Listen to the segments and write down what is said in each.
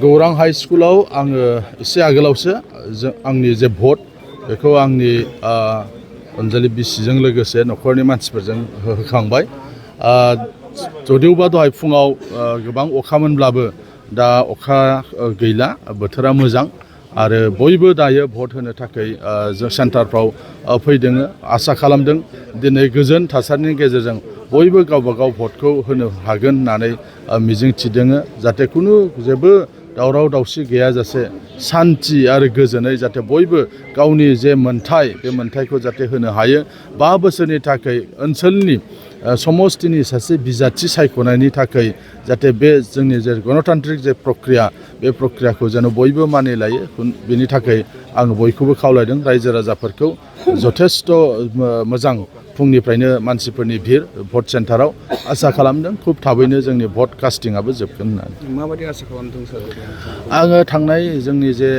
गौरां हाई स्कुलाव आङो एसे आगोलावसो आंनि जे भट बेखौ आंनि अनजालि बिसिजों लोगोसे न'खरनि मानसिफोरजों होखांबाय। जदिवबा दहाय फुङाव गोबां अखामोनब्लाबो दा अखा गैला, बोथोरा मोजां आरो बयबो दायो भट होनो थाखाय जों सेन्टारफ्राव फैदों। आसा खालामदों दिनै गोजोन थासारिनि गेजेरजों बयबो गावबा गाव भटखौ होनो हागोन होननानै मिजिं थिदों। जाहाथे खुनु जेबो दावराव दावसि गैयाजासे शान्ति आरो गोजोनै जाहाथे बयबो गावनि जे मोन्थाय बे मोन्थायखौ जाहाथे होनो हायो। 5 बोसोरनि थाखाय ओनसोलनि समस्तिनि सासे बिजाथि सायख'नायनि थाखाय जाहाथे बे जोंनि जे गणतान्त्रिक जे प्रक्रिया बे प्रक्रियाखौ जेन बयबो मानिलायो, बेनि थाखाय आं बयखौबो खावलायदों रायजो राजाफोरखौ जथेस्थ' मोजां फुंनिफ्रायनो मानसिफोरनि भिर भट सेन्टाराव। आसा खालामदों खुब थाबैनो जोंनि भट कास्टिंआबो जोबगोन होननानै। माबायदि आसा खालामदों सार? आङो थांनाय जोंनि जे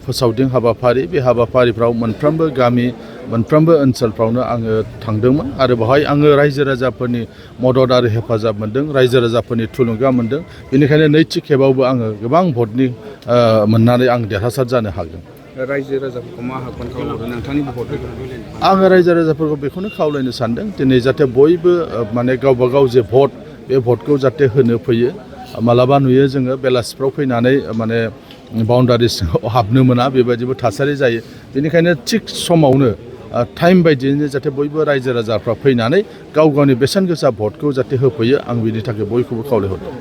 फोसावदिं हाबाफारि बे हाबाफारिफ्राव मोनफ्रोमबो गामि मोनफ्रोमबो ओनसोलफ्रावनो आङो थांदोंमोन आरो बेवहाय आङो रायजो राजाफोरनि मदद आरो हेफाजाब मोनदों, रायजो राजाफोरनि थुलुंगा मोनदों। बेनिखायनो नैथि खेबावबो आङो गोबां भटनि मोननानै आं देरहासार जानो हागोन। रायजो राजाफोरखौ मा आह्वान खालामहरो नोंथांनि भट? आङो रायजो राजाफोरखौ बेखौनो खावलायनो सानदों दिनै जाहाथे बयबो माने गावबा गाव जे भट बे भटखौ जाहाथे होनो फैयो। मालाबा नुयो जोङो बेलासिफ्राव फैनानै माने बाउन्डारि सिङाव हाबनो मोना, बेबायदिबो थासारि जायो। बेनिखायनो थिग समावनो टाइम बायदियैनो जाहाथे बयबो रायजो राजाफ्रा फैनानै गाव गावनि बेसेन गोसा भटखौ जाहाथे होफैयो, आं बिनि थाखाय बयखौबो खावलायहरदों।